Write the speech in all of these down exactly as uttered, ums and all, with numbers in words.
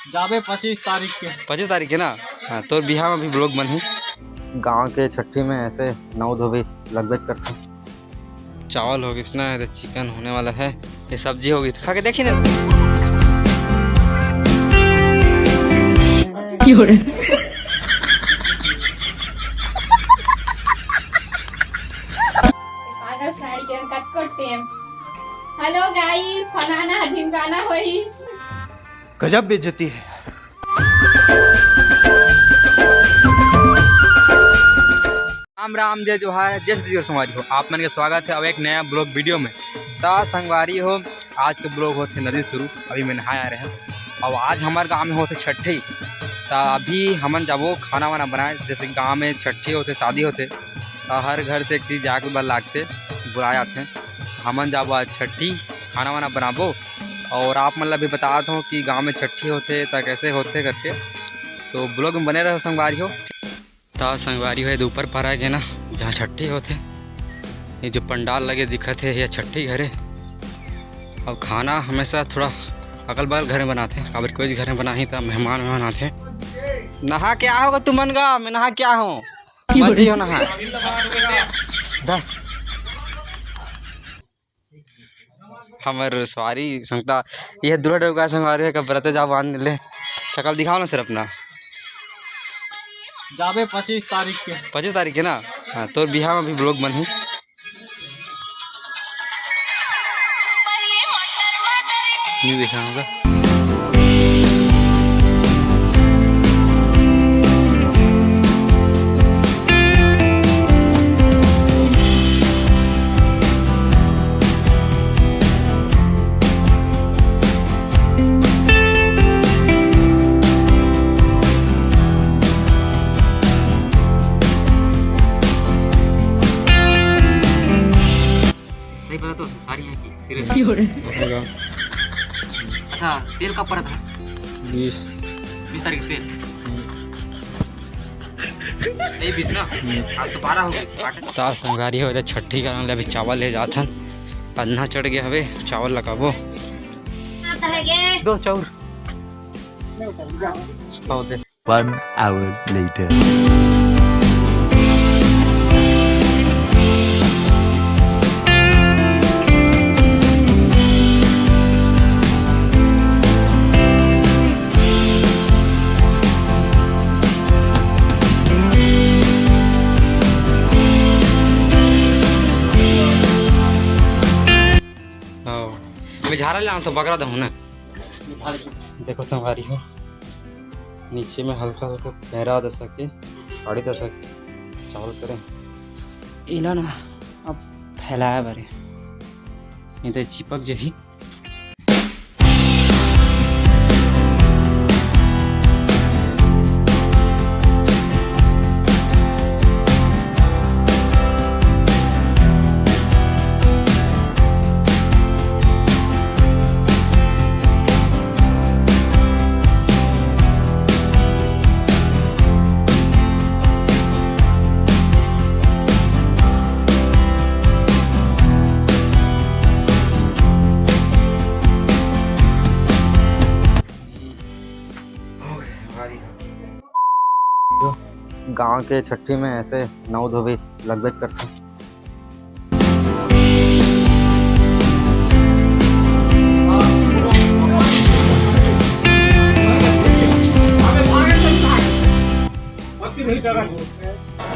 जाबे पच्चीस तारीख के। पच्चीस तारीख के ना? हाँ, तोर बिहाव में भी ब्लॉग बनही। गांव के छट्ठी में ऐसे नव धोबी लगबेच करथे। चावल हो गिस ना, ये तो चिकन होने वाला है। ये सब्जी हो गई, खा के देखी ना। पागल साड़ी के कतको टेम। हेलो गाइस, फलाना ढिमकाना होई। गजब बेइज्जती है यार। राम राम, जय जोहार, जय छत्तीसगढ़ संगवारी हो। आप मन के स्वागत है अब एक नया ब्लॉग वीडियो में। ता संगवारी हो, आज के ब्लॉग होथे नदी शुरू। अभी मैं नहाए आ रहे हैं और आज हमारे गांव में होथे छट्ठी। ता अभी हमन जाबो खाना वाना बनाए, जैसे गांव में छट्ठी होथे, शादी होथे, ता हर घर से एक चीज जाके बर लागथे, बुलाए जाथे। हमन जाबो आज छट्ठी, खाना वाना बनाबो और आप मन ला भी बतात हूँ कि गांव में छट्ठी होथे ता कैसे होथे करके। तो ब्लॉग में बने रहो संगवारी हो। ता संगवारी हो, ये दे ऊपर पारा के ना, जहाँ छट्ठी होथे, ये जो पंडाल लगे दिखत हे, ये छट्ठी घर हे। अब खाना हमेशा थोड़ा अगल बगल घर में बनाथे, काबर कोई घर में बनाही ता मेहमान वेहमान आथे। नहा के आओ गा तुमन गा, मैं नहा के आए हूँ। मत जइहो नहा। दा। हमर सवारी संगता, ये दूल्हा डउका संगवारी हे, का बरते जा बांध ले। शकल दिखाओ ना सर अपना। जाबे पच्चीस तारीख के। पच्चीस तारीख के ना? हाँ, तोर बिहाव में भी ब्लॉग बनही। नहीं देखा होगा। सही बता तो सारी है कि सीरियस? अच्छा, तेल कब पड़ा था? बीस। बीस तारीख तेल। यही बीस ना? आज तो बारह हो गए। ता संगवारी हो, छट्ठी का नाम ले अभी चावल ले जाथन। अदना चढ़ गया हवे, चावल लगाबो। दो चाउर। बहुत है। One hour later. मैं झारा ले आना तो बगरा दहूँ ना। देखो संगवारी हो, नीचे में हल्का हल्का पैरा दसा के, साड़ी दसा के चावल करें। एला ना अब फैलाए बरे, नहीं तो चिपक जही। गांव के छट्ठी में ऐसे नव धोबी लगबेच करथे।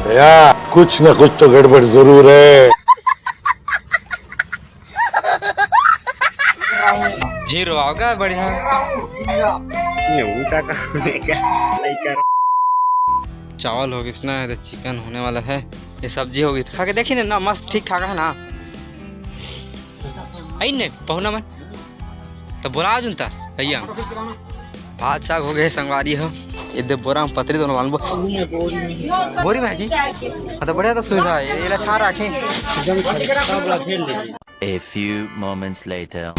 भैया, कुछ ना कुछ तो गड़बड़ जरूर है। जीरो आओगा, बढ़िया। ये उल्टा का होने का लइका। चावल हो गिस ना, ये तो चिकन होने वाला है, ये सब्जी हो गई, खा के देखी ना, ना मस्त ठीक ठाक है ना। आई ने पहुना मन तो बोला जुनता भैया। भात साग हो गए संगवारी हो, ये दे बोरा में पतरी दोनों बांधबो। बोरी में है की? हाँ, तो बढ़िया तो सुविधा है, ये ला छान रखे। एकदम सब ला घेर ले। A few moments later.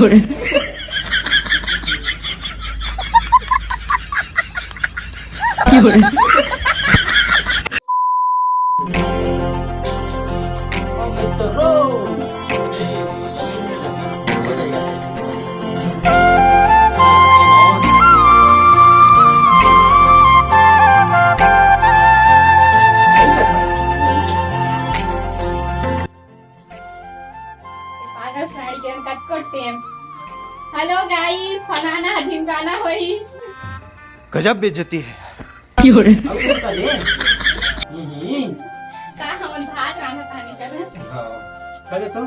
पागल साड़ी के कतको टेम। हेलो गाइस, फलाना ढिमकाना होई। गजब बेइज्जती है। अब कुछ कर ले। नहीं। का हमन भात रांधत हन कर? हाँ। कर दे तो।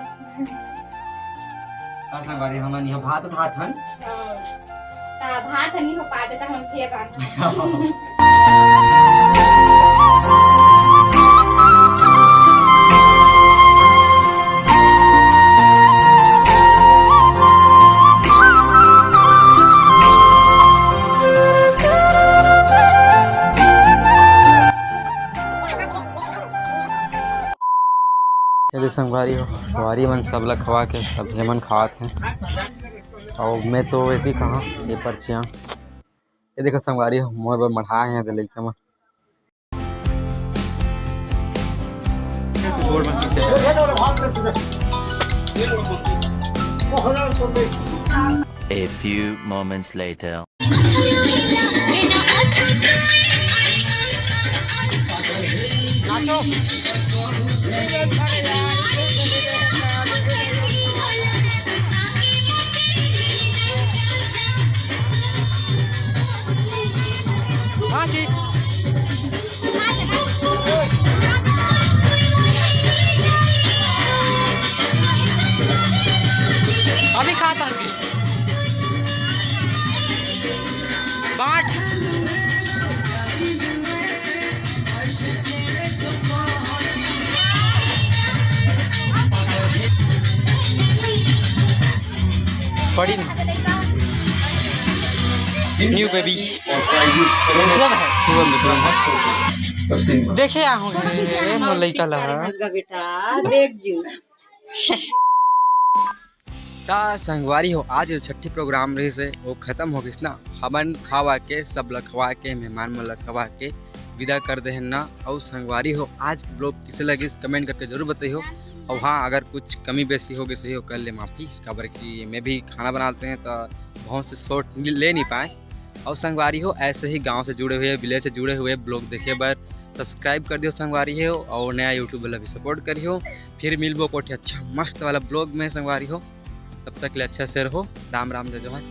का संगवारी, हमन यह भात उठात हन। हाँ। ता भात नहीं हो पाते, ता हम फेर रांधत हन। ये दे संगवारी हो, संगवारी मन सब ला खवा के सब ये मन खात हे। अउ मैं तो एती कहाँ ये परचिया। ये देखो संगवारी हो, मोर बर मढ़ाए हे ये दे लइका मन। A few moments later. हाँ जी। अभी खाता हस की बाट। पड़ी नहीं। New baby। दूसरा है, दूसरा, दूसरा है। देखे आहूँ रे, मोर लइका ला। बेटा, देख जी। ता संगवारी हो, आज जो छट्ठी program रहिस हे, वो खतम हो गिस ना। हमन खवा के, सब ला खवा के, मेहमान मन ला खवा के विदा कर दे हन ना। अउ संगवारी हो, आज vlog किसे लगिस, comment करके जरूर बताइहो। अउ हाँ, अगर कुछ कमी बेसी हो गिस होही, ओकर ले माफी, काबर कि मैं भी खाना बनात रहें, त बहुत से shot ले नहीं पाए। अउ संगवारी हो, ऐसे ही गांव से जुड़े हुए, village से जुड़े हुए vlog देखे बर subscribe कर दियो संगवारी हो, अउ नया YouTube वाला भी support करियो। फिर मिलबो कोठी अच्छा मस्त वाला vlog में संगवारी हो, तब तक ले अच्छा से रहो। राम राम, जय जोहार।